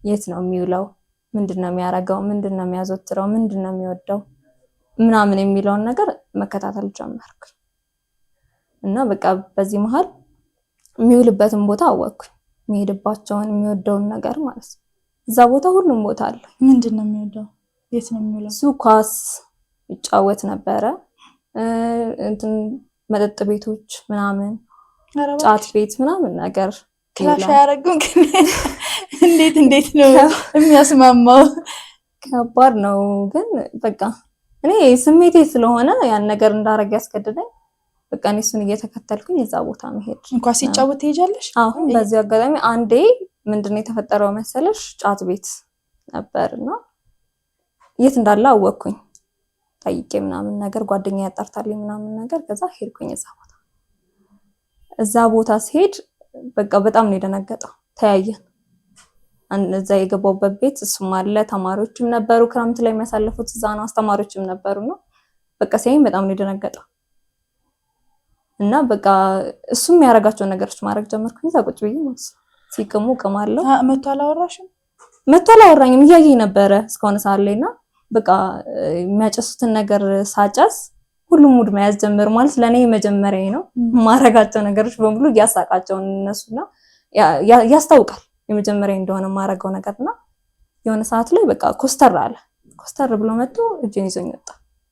የት ነው የሚውለው፣ ምንድን ነው የሚያደርገው፣ ምንድን ነው የሚያዘወትረው፣ ምንድን ነው የሚወደው ምናምን የሚለውን ነገር መከታተል ጀመርኩኝ። እና በቃ በዚህ መሀል የሚውልበትን ቦታ አወቅኩኝ። የሚሄድባቸውን፣ የሚወደውን ነገር ማለት ነው። እዛ ቦታ ሁሉም ቦታ አለ። ምንድን ነው የሚወደው? የት ነው የሚውለው? እሱ ኳስ ይጫወት ነበረ፣ እንትን መጠጥ ቤቶች ምናምን፣ ጫት ቤት ምናምን ነገር። Clash አያደርግም? ግን እንዴት ነው የሚያስማማው? ከባድ ነው። ግን በቃ እኔ ስሜቴ ስለሆነ ያን ነገር እንዳረግ ያስገድደኝ፣ በቃ እኔ እሱን እየተከተልኩኝ እዛ ቦታ መሄድ። እንኳን ሲጫወት ትሄጃለሽ? አሁን በዚህ አጋጣሚ አንዴ ምንድነው የተፈጠረው መሰለሽ? ጫት ቤት ነበር እና የት እንዳለ አወቅኩኝ ጠይቄ ምናምን ነገር፣ ጓደኛ ያጣርታልኝ ምናምን ነገር። ከዛ ሄድኩኝ እዛ ቦታ። እዛ ቦታ ሲሄድ በቃ በጣም ነው የደነገጠው። ተያየን። እዛ የገባሁበት ቤት እሱም አለ፣ ተማሪዎችም ነበሩ። ክረምት ላይ የሚያሳልፉት እዛ ነው። አስተማሪዎችም ነበሩ ነው። በቃ ሲያይኝ በጣም ነው የደነገጠው። እና በቃ እሱም የሚያደርጋቸውን ነገሮች ማድረግ ጀመርኩኝ። እዛ ቁጭ ብዬ ማለት ነው። ሲቅሙ እቅማለሁ። መቶ አላወራሽም? መቶ አላወራኝም። እያየኝ ነበረ እስከሆነ ሰዓት ላይ። እና በቃ የሚያጨሱትን ነገር ሳጨስ ሁሉም mood መያዝ ጀመሩ። ማለት ለእኔ መጀመሪያ ነው፣ ማረጋቸው ነገሮች በሙሉ እያሳቃቸው እነሱና ያስታውቃል የመጀመሪያ እንደሆነ ማረገው ነገር። እና የሆነ ሰዓት ላይ በቃ ኮስተር አለ። ኮስተር ብሎ መጥቶ እጄን ይዞኝ ወጣ።